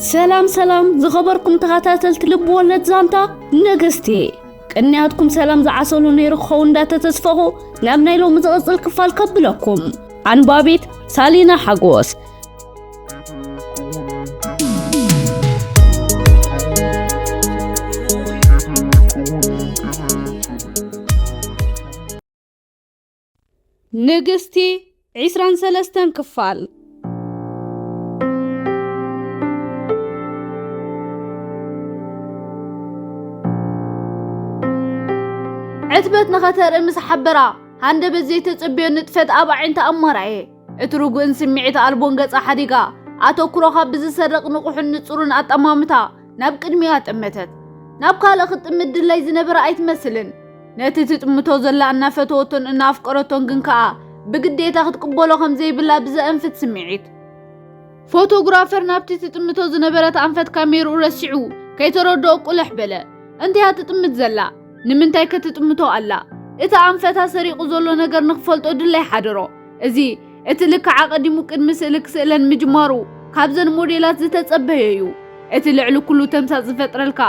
ሰላም ሰላም ዝኸበርኩም ተኸታተልቲ ልብ ወለድ ዛንታ ንግስቲ፣ ቅንያትኩም ሰላም ዝዓሰሉ ነይሩ ክኸውን እንዳተተስፈኹ ናብ ናይ ሎሚ ዝቕጽል ክፋል ከብለኩም። ኣንባቢት ሳሊና ሓጎስ። ንግስቲ ዕስራን ሰለስተን ክፋል። ዕትበት ንኸተርኢ ምስ ሓበራ፣ ሃንደበት ዘይተጸብዮ ንጥፈት ኣብ ኣዒንታ ኣማራየ። እቲ ርጉእን ስምዒት ኣልቦን ገጻ ሓዲጋ፣ ኣተኩሮኻ ብዝሰርቕ ንቑሕን ንጹርን ኣጠማምታ ናብ ቅድሚኣ ጠመተት። ናብ ካልእ ክትጥምት ድላይ ዝነበረ ኣይትመስልን። ነቲ ትጥምቶ ዘላ እናፈተወቶን እናኣፍቀረቶን ግን ከኣ ብግዴታ ክትቅበሎ ከም ዘይብላ ብዘእንፍት ስምዒት። ፎቶግራፈር ናብቲ ትጥምቶ ዝነበረት ኣንፈት ካሜርኡ ረሲዑ ከይተረድኦ ቁልሕ በለ። እንተያ ትጥምት ዘላ? ንምንታይ ከ ትጥምቶ ኣላ? እቲ ኣንፈታ ሰሪቑ ዘሎ ነገር ንኽፈልጦ ድላይ ሓደሮ። እዚ እቲ ልክዕ ኣቐዲሙ ቅድሚ ስእሊ ክስእለን ምጅማሩ ካብዘን ሞዴላት ዝተጸበዮ እዩ። እቲ ልዕሊ ኩሉ ተምሳጥ ዝፈጥረልካ፣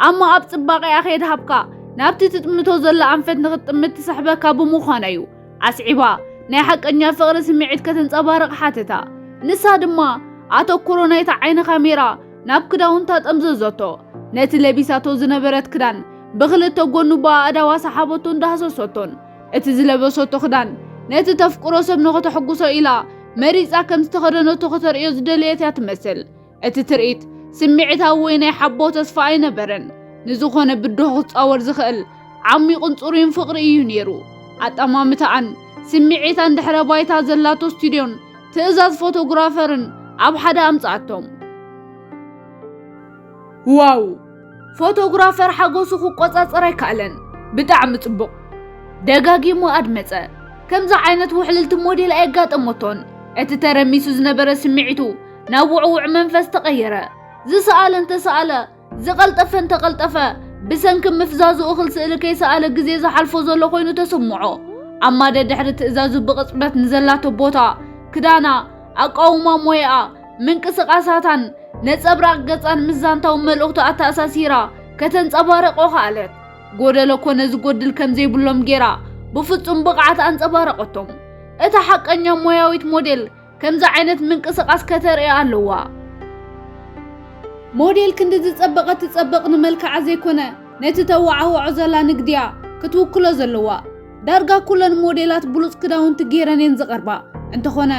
ኣማ ኣብ ጽባቐኣ ከየድሃብካ ናብቲ ትጥምቶ ዘላ ኣንፈት ንኽትጥምት ትስሕበካ ብምዃና እዩ። ኣስዒባ ናይ ሓቀኛ ፍቕሪ ስምዒት ከተንጸባርቕ ሓተታ። ንሳ ድማ ኣተኩሮ ናይታ ዓይኒ ካሜራ ናብ ክዳውንታ ጠምዘዘቶ። ነቲ ለቢሳቶ ዝነበረት ክዳን ብኽልተ ጎኑ ብኣእዳዋ ሰሓበቶን ዳህሰሰቶን። እቲ ዝለበሰቶ ክዳን ነቲ ተፍቅሮ ሰብ ንኽተሐጉሶ ኢላ መሪጻ ከም ዝተኸደነቶ ከተርእዮ ዝደለየት እያ ትመስል። እቲ ትርኢት ስምዒታዊ ወይ ናይ ሓቦ ተስፋ ኣይነበረን። ንዝኾነ ብድሆ ክጻወር ዝኽእል ዓሚቑን ጽሩይን ፍቕሪ እዩ ነይሩ። ኣጠማምታኣን ስምዒታን ድሕረ ባይታ ዘላቶ ስቱድዮን ትእዛዝ ፎቶግራፈርን ኣብ ሓደ ኣምጽኣቶም። ዋው! ፎቶግራፈር ሓጎሱ ክቆጻጸር ኣይከኣለን። ብጣዕሚ ጽቡቕ። ደጋጊሙ ኣድመጸ። ከምዚ ዓይነት ውሕልልቲ ሞዴል ኣየጋጠመቶን። እቲ ተረሚሱ ዝነበረ ስምዒቱ ናብ ውዕውዕ መንፈስ ተቐየረ። ዝሰኣለ እንተሰኣለ፣ ዝቐልጠፈ እንተቐልጠፈ፣ ብሰንኪ ምፍዛዙ እኽል ስእሊ ከይሰኣለ ግዜ ዝሓልፎ ዘሎ ኮይኑ ተሰምዖ። ኣማ ደድሕሪ ትእዛዙ ብቕጽበት ንዘላቶ ቦታ፣ ክዳና፣ ኣቃውማ ሞያኣ፣ ምንቅስቓሳታን ነጸብራቕ ገጻን ምስ ዛንታዊ መልእኽቱ ኣተኣሳሲራ ከተንጸባርቖ ከኣለት። ጎደሎ ኮነ ዝጎድል ከም ዘይብሎም ጌራ ብፍጹም ብቕዓት ኣንጸባረቐቶም። እታ ሓቀኛ ሞያዊት ሞዴል ከምዚ ዓይነት ምንቅስቓስ ከተርኢ ኣለዋ። ሞዴል ክንዲ ዝጸበቐት ትጸብቕ ንመልክዓ ዘይኮነ ነቲ ተወዓውዖ ዘላ ንግድያ ክትውክሎ ዘለዋ። ዳርጋ ኩለን ሞዴላት ብሉጽ ክዳውንቲ ጌረን እየን ዝቐርባ። እንተኾነ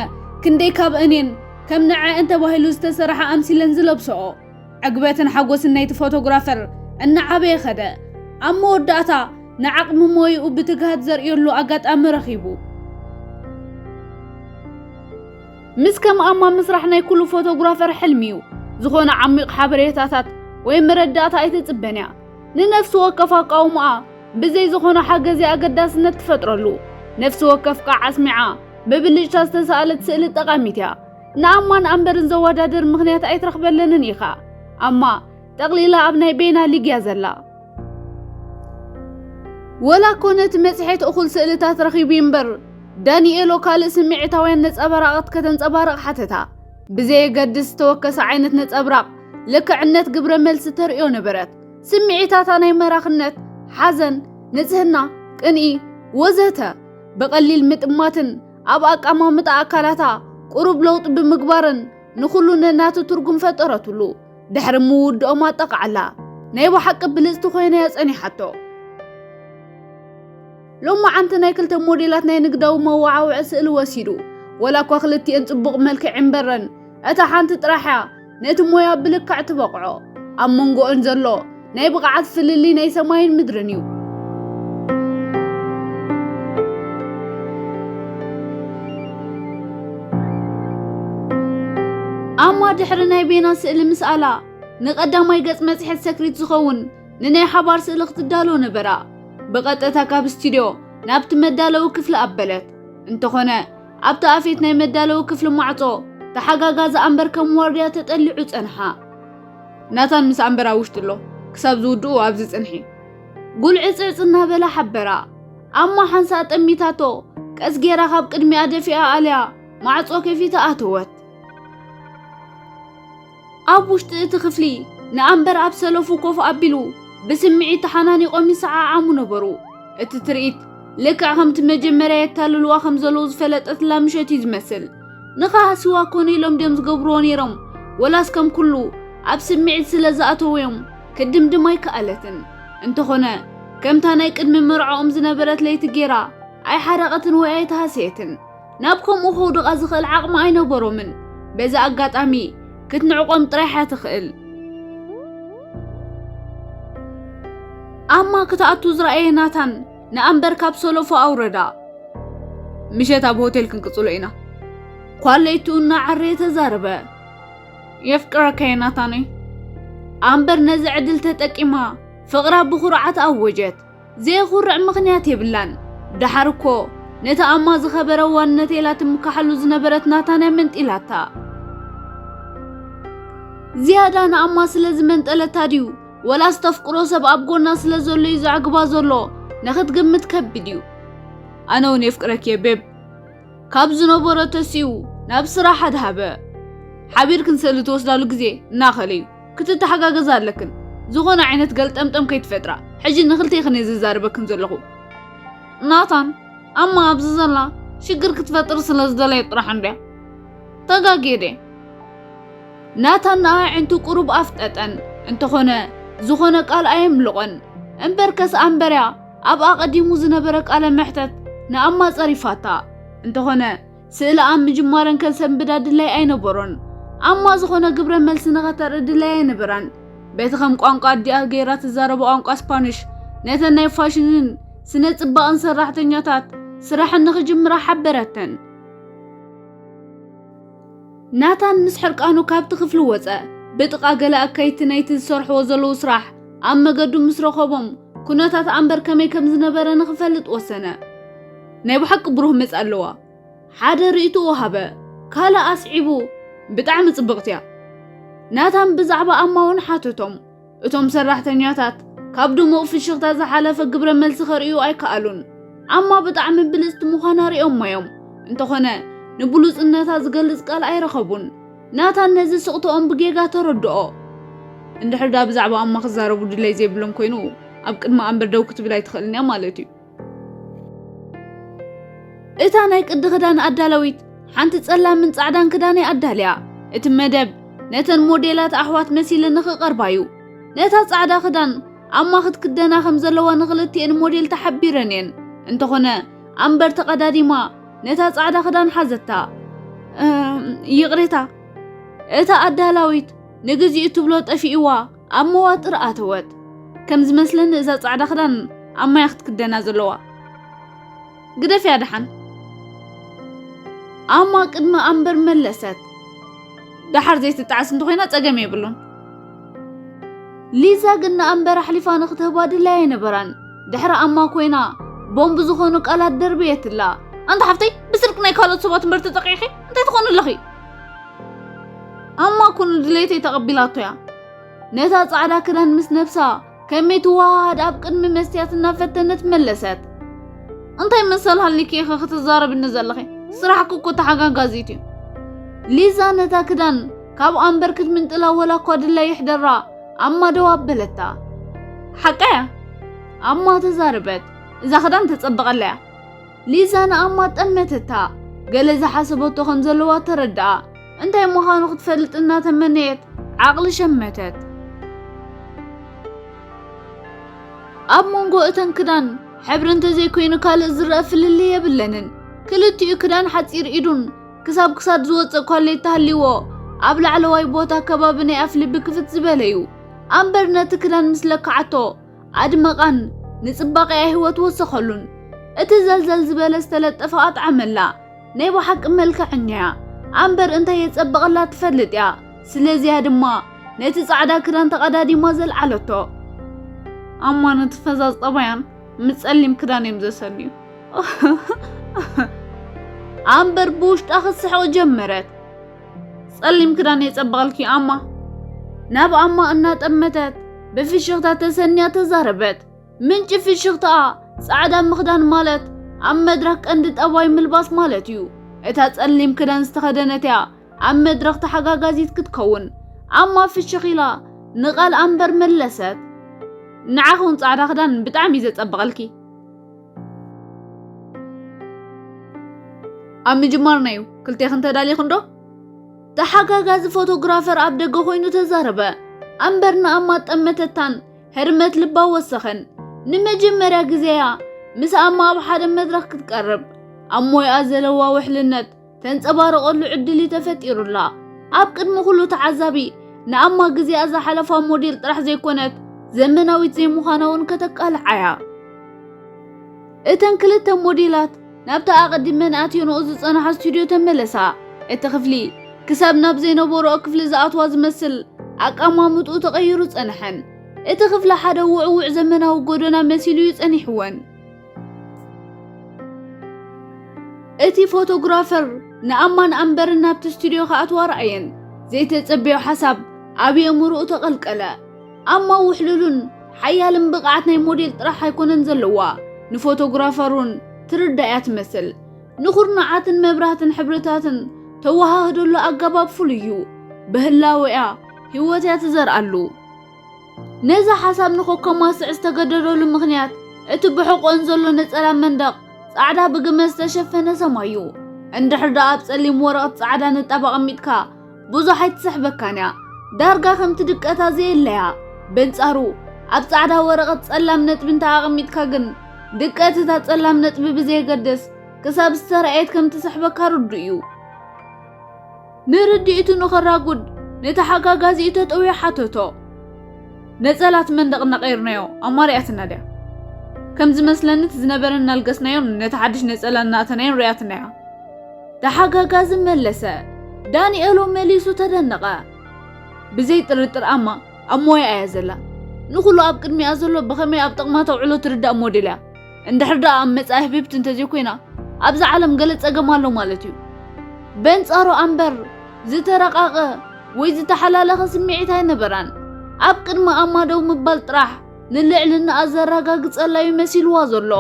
ክንደይ ካብአን እየን ከም ንዐአን ተባሂሉ ዝተሰርሓ ኣምሲለን ዝለብስኦ? ዕግበትን ሓጎስን ናይቲ ፎቶግራፈር እናዓበየ ኸደ። ኣብ መወዳእታ ንዓቕሚ ሞይኡ ብትግሃት ዘርእየሉ ኣጋጣሚ ረኺቡ። ምስ ከም ኣማ ምስራሕ ናይ ኩሉ ፎቶግራፈር ሕልሚ እዩ። ዝኾነ ዓሚቕ ሓበሬታታት ወይ መረዳእታ ኣይትጽበን እያ። ንነፍሲ ወከፍ ኣቃውማኣ ብዘይ ዝኾነ ሓገዝ እያ ኣገዳስነት ትፈጥረሉ። ነፍሲ ወከፍ ቃዕ ኣስሚዓ ብብልጭታ ዝተሳእለት ስእሊ ጠቓሚት እያ። ንኣማን ኣምበርን ዘወዳድር ምኽንያት ኣይትረኽበለንን ኢኻ። ኣማ ጠቕሊላ ኣብ ናይ ቤና ሊግ እያ ዘላ። ወላ እኮ ነቲ መጽሔት እኹል ስእልታት ረኺቡ እምበር፣ ዳንኤሎ ካልእ ስምዒታውያን ነጸብራቓት ከተንጸባርቕ ሓተታ። ብዘየገድስ ዝተወከሰ ዓይነት ነጸብራቕ ልክዕነት ግብረ መልሲ ተርእዮ ነበረት። ስምዒታታ ናይ መራኽነት፣ ሓዘን፣ ንጽህና፣ ቅንኢ፣ ወዘተ ብቐሊል ምጥማትን ኣብ ኣቀማምጣ ኣካላታ ቁሩብ ለውጢ ብምግባርን ንኹሉ ነናቱ ትርጉም ፈጠረትሉ። ድሕሪ ምውድኦም ኣጠቓዕላ። ናይ ብሓቂ ብልጽቲ ኮይና እያ ጸኒሓቶ። ሎማዓንቲ ናይ ክልተ ሞዴላት ናይ ንግዳዊ መወዓውዒ ስእሊ ወሲዱ። ወላ እኳ ክልቲኤን ጽቡቕ መልክዕ ይንበረን፣ እታ ሓንቲ ጥራሕ እያ ነቲ ሞያ ብልክዕ ትበቕዖ። ኣብ መንጎኦን ዘሎ ናይ ብቕዓት ፍልልይ ናይ ሰማይን ምድርን እዩ። ኣማ ድሕሪ ናይ ቤና ስእሊ ምስኣላ፣ ንቐዳማይ ገጽ መጽሔት ሰክሪት ዝኸውን ንናይ ሓባር ስእሊ ክትዳሎ ነበራ። ብቐጥታ ካብ ስቱድዮ ናብቲ መዳለዊ ክፍሊ ኣበለት። እንተኾነ፣ ኣብቲ ኣፌት ናይ መዳለዊ ክፍሊ ማዕጾ ተሓጋጋዚ ኣምበር ከም ዋርድያ ተጠሊዑ ጸንሓ። ናታን ምስ ኣምበር ኣብ ውሽጢ ኣሎ፣ ክሳብ ዝውድኡ ኣብዚ ጽንሒ። ጉልዕጽዕጽ እናበለ ሓበራ። ኣማ ሓንሳእ ጠሚታቶ፣ ቀስ ጌራ ካብ ቅድሚኣ ደፊኣ ኣልያ ማዕጾ ከፊታ ኣተወት። ኣብ ውሽጢ እቲ ክፍሊ ንኣምበር ኣብ ሰለፉ ኮፍ ኣቢሉ ብስምዒት ተሓናኒቖም ይሰዓዓሙ ነበሩ። እቲ ትርኢት ልክዕ ከምቲ መጀመርያ የታልልዋ ከም ዘለዉ ዝፈለጠትላ ምሸት እዩ ዝመስል። ንኸሃስይዋ ኮነ ኢሎም ድዮም ዝገብርዎ ነይሮም፣ ወላስ ከም ኩሉ ኣብ ስምዒት ስለ ዝኣተወዮም ክድምድም ኣይከኣለትን። እንተኾነ፣ ከምታ ናይ ቅድሚ መርዓኦም ዝነበረት ለይቲ ጌራ ኣይሓረቐትን ወይ ኣይተሃሰየትን። ናብ ከምኡ ከውድቓ ዝኽእል ዓቕሚ ኣይነበሮምን። በዚ ኣጋጣሚ ክትንዕቆም ጥራሕ እያ ትኽእል። ኣማ ክትኣቱ ዝረኣየ ናታን ንኣምበር ካብ ሰለፎ ኣውረዳ። ምሸት ኣብ ሆቴል ክንቅጽሎ ኢና። ኳለይቱ እናዓረየ ተዛረበ። የፍቅረካ እየ ናታነይ። ኣምበር ነዚ ዕድል ተጠቂማ ፍቕራ ብኹርዓት ኣወጀት። ዘየኹርዕ ምኽንያት የብላን። ደሓር እኮ ነቲ ኣማ ዝኸበረ ዋንነት ኢላ ትምካሓሉ ዝነበረት ናታን እያ መንጢላታ። ዝያዳ ንኣማ ስለ ዝመንጠለታ ድዩ ወላስ ተፍቅሮ ሰብ ኣብ ጎና ስለ ዘሎ እዩ ዘዕግባ ዘሎ ንኽትግምት ከቢድ እዩ። ኣነ እውን የፍቅረኪ እየ ቤብ። ካብ ዝነበሮ ተሲኡ ናብ ስራሕ ኣድሃበ። ሓቢርክን ስእሊ ትወስዳሉ ግዜ እናኸለ እዩ። ክትተሓጋገዛ ኣለክን። ዝኾነ ዓይነት ገልጠምጠም ከይትፈጥራ። ሕጂ ንኽልቴኽን እየ ዝዛረበክን ዘለኹ። ናታን፣ ኣማ ኣብዚ ዘላ ሽግር ክትፈጥር ስለ ዝደለየ ጥራሕ እንድያ። ተጋግየ ድየ? ናታን ንኣዒንቱ ቁሩብ ኣፍጠጠን። እንተኾነ፣ ዝኾነ ቃል ኣየምልቖን። እምበርከስ ኣምበርያ ኣብ ኣቐዲሙ ዝነበረ ቃለ መሕተት ንኣማ ጸሪፋታ። እንተኾነ፣ ስእሊ ኣብ ምጅማረን ከሰንብዳ ድላይ ኣይነበሮን። ኣማ ዝኾነ ግብረ መልሲ ንኸተርኢ ድላይ ኣይነበራን። በቲ ከም ቋንቋ ኣዲኣ ገይራ ትዛረቦ ቋንቋ ስፓኒሽ፣ ነተን ናይ ፋሽንን ስነ ጽባቕን ሰራሕተኛታት ስራሐን ንኽጅምራ ሓበረተን። ናታን ምስ ሕርቃኑ ካብቲ ክፍሊ ወጸ። ብጥቓ ገለ ኣካይድቲ ናይቲ ዝሰርሕዎ ዘለዉ ስራሕ ኣብ መገዱ ምስ ረኸቦም፣ ኩነታት ኣምበር ከመይ ከም ዝነበረ ንኽፈልጥ ወሰነ። ናይ ብሓቂ ብሩህ መጻኢ ኣለዋ። ሓደ ርእይቶ ወሃበ፣ ካልእ ኣስዒቡ፣ "ብጣዕሚ ጽብቕቲ እያ።" ናታን ብዛዕባ ኣማ እውን ሓተቶም። እቶም ሰራሕተኛታት ካብ ድሙቕ ፍሽኽታ ዝሓለፈ ግብረ መልሲ ከርእዩ ኣይከኣሉን። ኣማ ብጣዕሚ ብልጽቲ ምዃና ርእዮማ እዮም። እንተኾነ፣ ንብሉጽነታ ዝገልጽ ቃል ኣይረኸቡን። ናታን ነዚ ስቕትኦም ብጌጋ ተረድኦ። እንድሕር ደኣ ብዛዕባ ኣማ ክዛረቡ ድሌት ዘይብሎም ኮይኑ፣ ኣብ ቅድሚ ኣምበር ደው ክትብል ኣይትኽእልን እያ ማለት እዩ። እታ ናይ ቅዲ ክዳን ኣዳላዊት ሓንቲ ጸላምን ጻዕዳን ክዳን እያ ኣዳልያ። እቲ መደብ ነተን ሞዴላት ኣሕዋት መሲለን ንኽቐርባ እዩ። ነታ ጻዕዳ ክዳን ኣማ ክትክደና ከም ዘለዋ ንኽልቲኤን ሞዴል ተሓቢረን እየን። እንተኾነ ኣምበር ተቐዳዲማ ነታ ጻዕዳ ክዳን ሓዘታ። "እም፣ ይቕሬታ፣ እታ ኣዳላዊት ንግዚኡ ትብሎ ጠፊእዋ ኣብ መዋጥር ኣተወት። ከም ዝመስለኒ እዛ ጻዕዳ ክዳን ኣማ እያ ክትክደና ዘለዋ። ግደፍያ ደሓን።" ኣማ ቅድሚ ኣምበር መለሰት። "ደሓር ዘይትጠዓስ እንተኾይና ጸገም የብሉን።" ሊዛ ግን ንኣምበር ኣሕሊፋ ንኽትህባ ድላይ ኣይነበራን። ድሕሪ ኣማ ኮይና ቦምብ ዝኾኑ ቃላት ደርብየትላ። "ኣንታ ሓፍተይ፣ ብስልኪ ናይ ካልኦት ሰባት እምበር ተጠቂዕኺ እንታይ ትኾኒ ኣለኺ?" ኣማ ኩኑ ድሌተይ ተቐቢላቶ እያ። ነታ ጻዕዳ ክዳን ምስ ነብሳ ከመይ ትወሃሃድ ኣብ ቅድሚ መስትያት እናፈተነት መለሰት። "እንታይ መሰል ሃሊኪ ኢኺ ክትዛረብኒ ዘለኺ? ስራሕኪ እኮ ተሓጋጋዚት እዩ።" ሊዛ ነታ ክዳን ካብ ኣምበር ክትምንጥላ ወላ እኳ ድላይ ይሕደራ፣ ኣማ ደው ኣበለታ። "ሓቃ እያ?" ኣማ ተዛረበት። "እዛ ክዳን ተጸብቐላ እያ።" ሊዛ ንኣማ ጠመተታ። ገለ ዝሓሰበቶ ከም ዘለዋ ተረድኣ። እንታይ ምዃኑ ክትፈልጥ እናተመነየት ዓቕሊ ሸመተት። ኣብ መንጎ እተን ክዳን ሕብሪ እንተዘይኮይኑ ካልእ ዝረአ ፍልልይ የብለንን። ክልቲኡ ክዳን ሓጺር ኢዱን ክሳብ ክሳድ ዝወጽእ ኳሌታ ሃልይዎ፣ ኣብ ላዕለዋይ ቦታ ከባቢ ናይ ኣፍ ልቢ ክፍት ዝበለ እዩ። ኣምበር ነቲ ክዳን ምስ ለክዓቶ፣ ኣድመቓን ንጽባቐኣ ህይወት ወሰኸሉን። እቲ ዘልዘል ዝበለ ዝተለጠፈ ኣጥዓመላ። ናይ ብሓቂ መልክዐኛ እያ። ኣምበር እንታይ የጸብቐላ ትፈልጥ እያ። ስለዚያ ድማ ነቲ ጻዕዳ ክዳን ተቐዳዲማ ዘልዓለቶ። ኣማ ነቲ ፈዛዝ ጠባያን ምስ ጸሊም ክዳን እዮም ዘሰንዩ። ኣምበር ብውሽጣ ክትስሕቕ ጀመረት። "ጸሊም ክዳን የጸብቐልኪ ኣማ?" ናብ ኣማ እናጠመተት ብፍሽኽታ ተሰንያ ተዛረበት። ምንጪ ፍሽኽታኣ ጻዕዳ ምኽዳን ማለት ኣብ መድረኽ ቀንዲ ጠባይ ምልባስ ማለት እዩ። እታ ጸሊም ክዳን ዝተኸደነት እያ ኣብ መድረኽ ተሓጋጋዚት ክትከውን። ኣማ ፍሽኽ ኢላ ንቓል ኣምበር መለሰት። ንዓኹን ጻዕዳ ክዳን ብጣዕሚ እዩ ዘጸብቐልኪ። ኣብ ምጅማርና እዩ፣ ክልቴኽን ተዳሊኽን ዶ? ተሓጋጋዚ ፎቶግራፈር ኣብ ደገ ኮይኑ ተዛረበ። ኣምበር ንኣማ ጠመተታን ህርመት ልባ ወሰኸን። ንመጀመርያ ግዜያ ምስ ኣማ ኣብ ሓደ መድረኽ ክትቀርብ፣ ኣብ ሞያ ዘለዋ ውሕልነት ተንጸባርቐሉ ዕድል እዩ ተፈጢሩላ። ኣብ ቅድሚ ኩሉ ተዓዛቢ ንኣማ ግዜኣ ዝሓለፋ ሞዴል ጥራሕ ዘይኮነት፣ ዘመናዊት ዘይምዃና እውን ከተቃልዓያ። እተን ክልተ ሞዴላት ናብቲ ኣቐዲመን ኣትዮንኦ ዝጸንሓ ስቱድዮ ተመለሳ። እቲ ክፍሊ ክሳብ ናብ ዘይነበርኦ ክፍሊ ዝኣትዋ ዝመስል ኣቀማምጥኡ ተቐይሩ ጸንሐን። እቲ ክፍሊ ሓደ ውዕውዕ ዘመናዊ ጎደና መሲሉ እዩ ጸኒሕወን። እቲ ፎቶግራፈር ንኣማን ኣምበርን ናብቲ ስቱድዮ ክኣትዋ ረኣየን። ዘይተጸበዮ ሓሳብ ኣብ የእምሮኡ ተቐልቀለ። ኣማ ውሕሉልን ሓያልን ብቕዓት ናይ ሞዴል ጥራሕ ኣይኮነን ዘለዋ፣ ንፎቶግራፈር እውን ትርዳእ እያ ትመስል። ንኹርናዓትን መብራህትን ሕብርታትን ተወሃህደሉ ኣገባብ ፍሉይ እዩ። ብህላወ እያ ህይወት እያ ትዘርኣሉ። ነዚ ሓሳብ ንኸከማስዕ ዝተገደደሉ ምኽንያት እቲ ብሕቖን ዘሎ ነጸላ መንደቕ ጻዕዳ ብግመ ዝተሸፈነ ሰማይ እዩ። እንድሕር ደኣ ኣብ ጸሊም ወረቐት ጻዕዳ ንጣብ ኣቐሚጥካ ብዙሕ ኣይትስሕበካን እያ። ዳርጋ ከምቲ ድቀታ ዘየለያ። በንጻሩ ኣብ ጻዕዳ ወረቐት ጸላም ነጥቢ እንተ ኣቐሚጥካ ግን ድቀት እታ ጸላም ነጥቢ ብዘየገድስ ክሳብ ዝተረኣየት ከም ትስሕበካ ርዱእ እዩ። ንርድኢቱ ንኸራጉድ ነቲ ሓጋጋዚኡ ተጠውዮ ሓተቶ። ነጸላት መንደቕ እናቐየርናዮ ኣማ ሪኣትና ድያ? ከም ዝመስለኒ እቲ ዝነበረ እናልገስናዮን ነቲ ሓድሽ ነጸላ እናእተናዮን ሪኣትናያ። ተሓጋጋዚ መለሰ። ዳንኤሎ መሊሱ ተደነቐ። ብዘይ ጥርጥር ኣማ ኣብ ሞያ እያ ዘላ። ንኹሉ ኣብ ቅድሚኣ ዘሎ ብኸመይ ኣብ ጥቕማ ተውዕሎ ትርዳእ ሞዴል እያ። እንድሕር ደኣ ኣብ መጻኢ ህብብቲ እንተዘይኮይና፣ ኣብዛ ዓለም ገለ ጸገም ኣሎ ማለት እዩ። በንጻሩ ኣምበር ዝተረቓቐ ወይ ዝተሓላለኸ ስምዒት ኣይነበራን። ኣብ ቅድሚ ኣማ ደው ምባል ጥራሕ ንልዕልናኣ ዘረጋግጸላ እዩ መሲልዋ ዘሎ።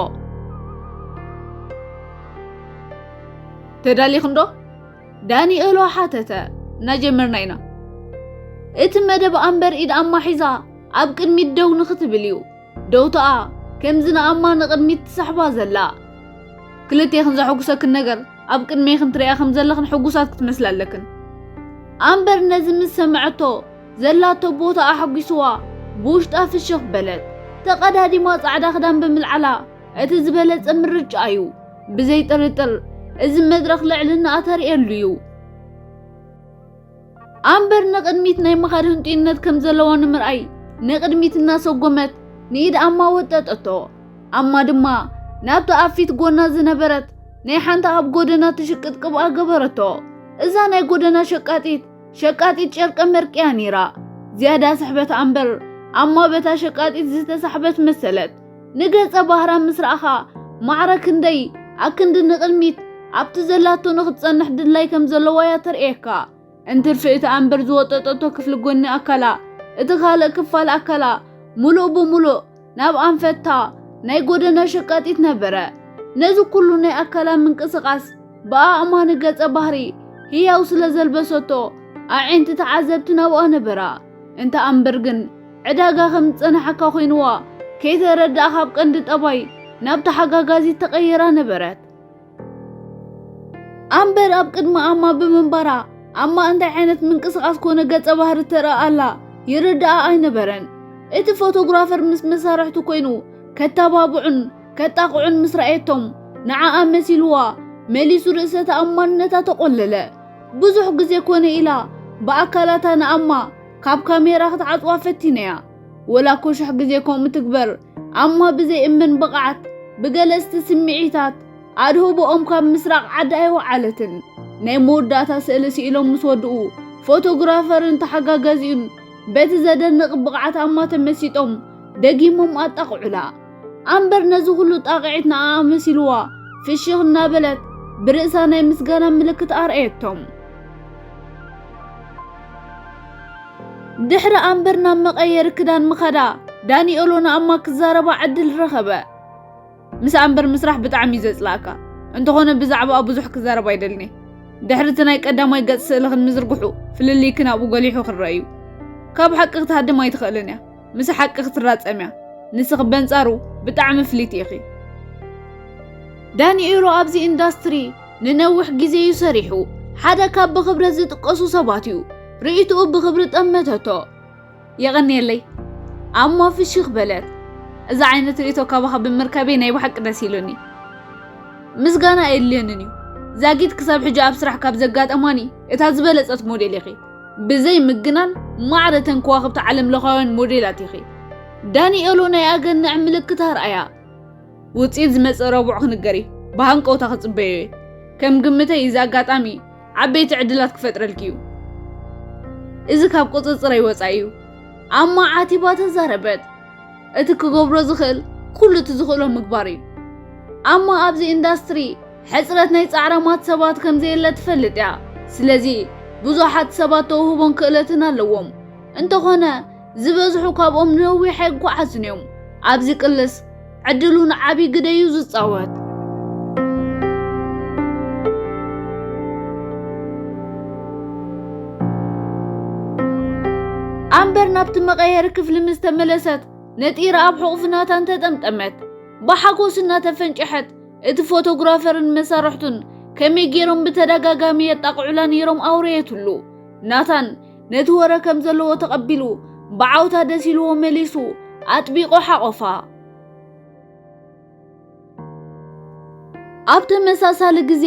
ተዳሊኽን ዶ? ዳንኤሎ ሓተተ። እናጀመርና ኢና። እቲ መደብ ኣምበር ኢድ ኣማ ሒዛ ኣብ ቅድሚት ደው ንኽትብል እዩ። ደውታኣ ከምዚ ንኣማ ንቕድሚት ትስሕባ ዘላ። ክልቴኽን ዘሐጉሰክን ነገር ኣብ ቅድሜኽን ትሪኣ ከም ዘለኽን ሕጉሳት ክትመስላ ኣለክን። ኣምበር ነዚ ምስ ሰምዐቶ ዘላቶ ቦታ ኣሐጒስዋ ብውሽጣ ፍሽኽ በለት። ተቐዳዲማ ጻዕዳ ክዳን ብምልዓላ እቲ ዝበለጸ ምርጫ እዩ። ብዘይ ጥርጥር እዚ መድረኽ ልዕልናኣ ተርእየሉ እዩ። ኣምበር ንቕድሚት ናይ ምኻድ ህንጡይነት ከም ዘለዋ ንምርኣይ ንቕድሚት እናሰጎመት ንኢድ ኣማ ወጠጠቶ። ኣማ ድማ ናብቲ ኣብ ፊት ጎና ዝነበረት ናይ ሓንቲ ኣብ ጎደና ትሽቅጥ ቅብኣ ገበረቶ። እዛ ናይ ጎደና ሸቃጢት፣ ሸቃጢት ጨርቀ መርቂ እያ ነይራ። ዝያዳ ስሕበት ኣምበር ኣማ በታ ሸቃጢት ዝተሳሕበት መሰለት። ንገጸ ባህራ ምስ ረኣኻ ማዕረ ክንደይ ኣክንዲ ንቕድሚት ኣብቲ ዘላቶ ንኽትጸንሕ ድላይ ከም ዘለዋ እያ ተርእየካ። እንትርፊ እቲ ኣምበር ዝወጠጠቶ ክፍሊ ጎኒ ኣካላ፣ እቲ ካልእ ክፋል ኣካላ ምሉእ ብምሉእ ናብ ኣንፈታ ናይ ጎደና ሸቃጢት ነበረ። ነዚ ኩሉ ናይ ኣካላ ምንቅስቓስ ብኣእማኒ ገጸ ባህሪ ህያው ስለ ዘልበሰቶ፣ ኣዒንቲ ተዓዘብቲ ናብኣ ነበራ። እንተ ኣምበር ግን ዕዳጋ ከም ዝጸንሓካ ኮይንዋ፣ ከይተረድኣ ካብ ቀንዲ ጠባይ ናብ ተሓጋጋዚት ተቐይራ ነበረት። ኣምበር ኣብ ቅድሚ ኣማ ብምንባራ፣ ኣማ እንታይ ዓይነት ምንቅስቓስ ኮነ ገጸ ባህሪ ተርኢ ኣላ ይርድኣ ኣይነበረን። እቲ ፎቶግራፈር ምስ መሳርሕቱ ኮይኑ ከተባብዑን ከጣቕዑን ምስ ረኣየቶም፣ ንዓኣ መሲልዋ መሊሱ ርእሰ ተኣማንነታ ተቖለለ። ብዙሕ ግዜ ኮነ ኢላ ብኣካላታ ንኣማ ካብ ካሜራ ክትዓጽዋ ፈቲነያ። ወላ እኮ ሽሕ ግዜ ከምኡ ትግበር፣ ኣማ ብዘይእመን ብቕዓት፣ ብገለጽቲ ስምዒታት፣ ኣድህቦኦም ካብ ምስራቕ ዓዲ ኣይወዓለትን። ናይ መወዳእታ ስእሊ ስኢሎም ምስ ወድኡ፣ ፎቶግራፈርን ተሓጋጋዚኡን በቲ ዘደንቕ ብቕዓት ኣማ ተመሲጦም ደጊሞም ኣጣቕዑላ። ኣምበር ነዚ ኩሉ ጣቕዒት ንኣኣ መሲልዋ፣ ፍሽኽ እናበለት ብርእሳ ናይ ምስጋና ምልክት ኣርኣየቶም። ድሕሪ ኣምበር ናብ መቐየሪ ክዳን ምኻዳ፣ ዳንኤሎ ንኣማ ክዛረባ ዕድል ረኸበ። ምስ ኣምበር ምስራሕ ብጣዕሚ እዩ ዘጽልኣካ። እንተኾነ ብዛዕባኣ ብዙሕ ክዛረብ ኣይደልን እየ። ድሕሪ እቲ ናይ ቀዳማይ ገጽ ስእልኽን ምዝርግሑ፣ ፍልልይክን ኣብኡ ጎሊሑ ክረአ እዩ። ካብ ሓቂ ክትሃድም ኣይትኽእልን እያ። ምስ ሓቂ ክትራጸም እያ። ንስኺ በንጻሩ ብጣዕሚ ፍልይቲ ኢኺ። ዳንኤሎ ኣብዚ ኢንዳስትሪ ንነዊሕ ግዜ እዩ ሰሪሑ። ሓደ ካብ ብኽብረት ዝጥቀሱ ሰባት እዩ። ርእይትኡ ብኽብሪ ጠመተቶ። የቐንየለይ። ኣማ ፍሽኽ በለት። እዚ ዓይነት ርእይቶ ካባኻ ብምርካበይ ናይ ብሓቂ ደስ ኢሉኒ። ምስጋና ኣየድልየንን እዩ። ዛጊት ክሳብ ሕጂ ኣብ ስራሕ ካብ ዘጋጠማኒ እታ ዝበለጸት ሞዴል ኢኺ። ብዘይ ምግናን ማዕረ እተን ከዋኽብቲ ዓለም ለኻውያን ሞዴላት ኢኺ። ዳንኤሎ ናይ ኣገንዕ ምልክት ኣርኣያ። ውጽኢት ዝመጽእ ረቡዕ ክንገር እዩ። ብሃንቀውታ ክጽበዮ እየ። ከም ግምተይ እዚ ኣጋጣሚ ዓበይቲ ዕድላት ክፈጥረልኪ እዩ። እዚ ካብ ቁጽጽረይ ወጻኢ እዩ። ኣማ ዓቲባ ተዛረበት። እቲ ክገብሮ ዝኽእል ኩሉ እቲ ዝኽእሎ ምግባር እዩ። ኣማ ኣብዚ ኢንዳስትሪ ሕጽረት ናይ ጻዕራማት ሰባት ከም ዘየለ ትፈልጥ እያ። ስለዚ ብዙሓት ሰባት ተውህቦን ክእለትን ኣለዎም። እንተኾነ ዝበዝሑ ካብኦም ነዊሕ ኣይጓዓዙን እዮም። ኣብዚ ቅልስ ዕድሉ ንዓቢ ግደ እዩ ዝጻወት። ኣምበር ናብቲ መቐየሪ ክፍሊ ምስ ተመለሰት ነጢራ ኣብ ሕቑፊ ናታን ተጠምጠመት። ብሓጎስ እናተፈንጨሐት እቲ ፎቶግራፈርን መሳርሕቱን ከመይ ገይሮም ብተደጋጋሚ የጣቕዑላ ነይሮም ኣውረየትሉ። ናታን ነቲ ወረ ከም ዘለዎ ተቐቢሉ ብዓውታ ደስ ኢልዎ መሊሱ ኣጥቢቑ ሓቖፋ። ኣብ ተመሳሳሊ ግዜ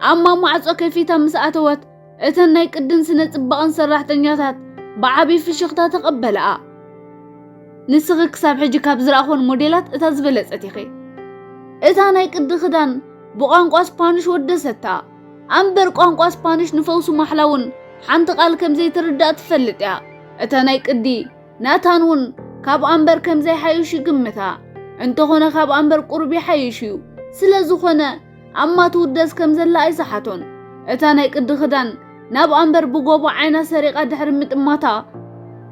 ኣማ ማዕጾ ከፊታ ምስ ኣተወት እተን ናይ ቅድን ስነ ጽባቐን ሰራሕተኛታት ብዓቢ ፍሽኽታ ተቐበለኣ። ንስኺ ክሳብ ሕጂ ካብ ዝረኣኹወን ሞዴላት እታ ዝበለጸት ኢኺ። እታ ናይ ቅዲ ክዳን ብቋንቋ ስፓኒሽ ወደሰታ። ኣምበር ቋንቋ ስፓኒሽ ንፈውሱ ማሕላ እውን ሓንቲ ቃል ከም ዘይትርዳእ ትፈልጥ እያ። እታ ናይ ቅዲ ናታን እውን ካብ ኣምበር ከም ዘይሓይሽ ይግምታ። እንተኾነ ካብ ኣምበር ቁሩብ ይሓይሽ እዩ። ስለ ዝኾነ ኣማ ትውደስ ከም ዘላ ኣይሰሓቶን። እታ ናይ ቅዲ ክዳን ናብ ኣምበር ብጎቦ ዓይና ሰሪቓ ድሕሪ ምጥማታ፣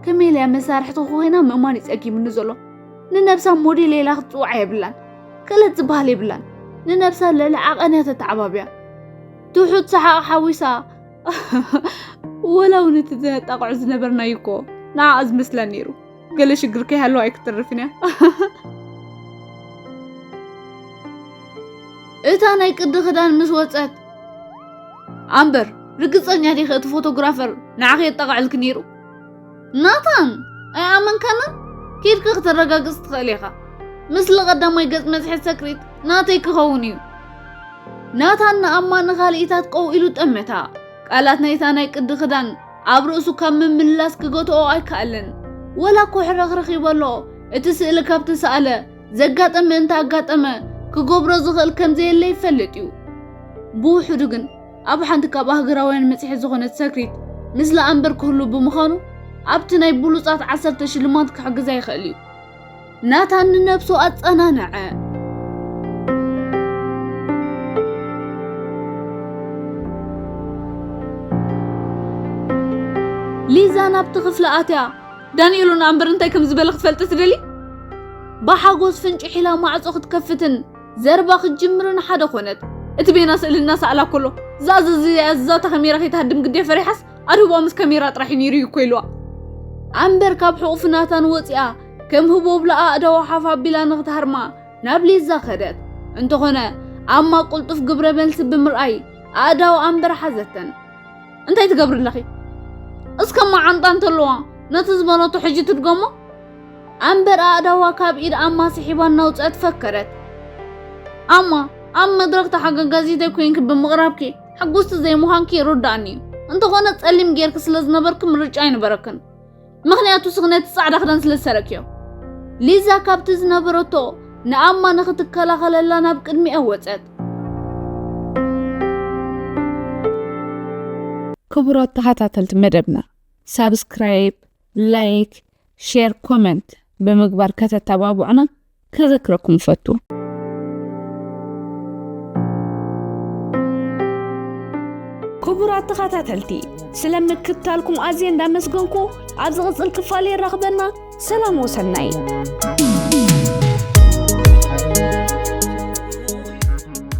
ከመይ ኢላ መሳርሕቲ ኮይና ምእማን እዩ ጸጊሙኒ ዘሎ። ንነብሳ ሞዴል ኢላ ክትጽውዓ የብላን። ክእለት ዝበሃል የብላን። ንነብሳ ልዕሊ ዓቐን እያ ተተዓባብያ። ትሑት ሰሓቕ ሓዊሳ፣ ወላ እውን እቲ ዘጣቕዑ ዝነበርናዩ እኮ ንዓኣ ዝመስላ ነይሩ። ገለ ሽግር ከይሃለዋ ኣይክተርፍን እያ። እታ ናይ ቅዲ ክዳን ምስ ወጸት፣ ኣምበር ርግጸኛ ዲኺ እቲ ፎቶግራፈር ንዓኺ የጣቕዐልኪ ነይሩ? ናታን፣ ኣይኣመንካንን? ኬድካ ክተረጋግጽ ትኽእል ኢኻ። ምስሊ ቀዳማይ ገጽ መጽሔት ሰክሪት ናተይ ክኸውን እዩ። ናታን ንኣማ ንኻልኢታት ቀው ኢሉ ጠመታ። ቃላት ናይታ ናይ ቅዲ ክዳን ኣብ ርእሱ ካብ ምምልላስ ክገትኦ ኣይከኣለን። ወላ እኮ ሕርኽርኽ ይበሎ፣ እቲ ስእሊ ካብ ተሰኣለ ዘጋጠመ እንተ ኣጋጠመ ክገብሮ ዝኽእል ከም ዘየለ ይፈልጥ እዩ። ብውሕዱ ግን ኣብ ሓንቲ ካብ ኣህግራውያን መጽሔት ዝኾነት ሰክሪት ምስላ ኣምበር ክህሉ ብምዃኑ ኣብቲ ናይ ብሉጻት ዓሰርተ ሽልማት ክሕግዛ ይኽእል እዩ። ናታን ንነብሱ ኣጸናንዐ። ሊዛ ናብቲ ክፍሊ ኣትያ፣ ዳንኤሎ ንኣምበር እንታይ ከም ዝበለ ክትፈልጢ ትደሊ? ብሓጎስ ፍንጭሕ ኢላ ማዕጾ ክትከፍትን ዘረባ ክትጅምርን ሓደ ኮነት። እቲ ቤና ስእሊ እናሰኣላ ከሎ እዛ ዘዝዛታ ካሜራ ከይትሃድም ግዴ ፈሪሓስ ኣድህቦኣ ምስ ካሜራ ጥራሕ እዩ ነይሩ እዩ እኮ ኢልዋ። ኣምበር ካብ ሕቑፊ ናታን ወፂኣ ከም ህቦብላ ኣእዳዋ ሓፍ ኣቢላ ንክትሃርማ ናብ ሊዛ ከደት። እንተኾነ ኣማ ቅልጡፍ ግብረ መልሲ ብምርኣይ ኣእዳው ኣምበር ሓዘተን። እንታይ ትገብሪ ኣለኺ? እስከ መዓንጣ እንተለዋ ነቲ ዝበለቶ ሕጂ ትድገሞ? ኣምበር ኣእዳዋ ካብ ኢድ ኣማ ስሒባ እናውፅአት ፈከረት። ኣማ፣ ኣብ መድረኽ ተሓጋጋዚተይ ኮይንኪ ብምቕራብኪ ሕጉስቲ ዘይምዃንኪ ይርዳእኒ እዩ። እንተኾነ ጸሊም ጌርኪ ስለ ዝነበርኪ ምርጫ ኣይነበረክን። ምኽንያቱ ስኽነቲ ጻዕዳ ክዳን ስለ ዝሰረቅዮ። ሊዛ ካብቲ ዝነበረቶ ንኣማ ንኽትከላኸለላ ናብ ቅድሚኣ ወጸት። ክቡራት ተኸታተልቲ መደብና፣ ሳብስክራይብ፣ ላይክ፣ ሼር፣ ኮመንት ብምግባር ከተተባብዑና ከዘክረኩም እፈቱ። ክቡራት ተኸታተልቲ፣ ስለ ምክትታልኩም ኣዝየ እንዳመስገንኩ፣ ኣብ ዝቕጽል ክፋል የራኽበና። ሰላም ወሰናይ።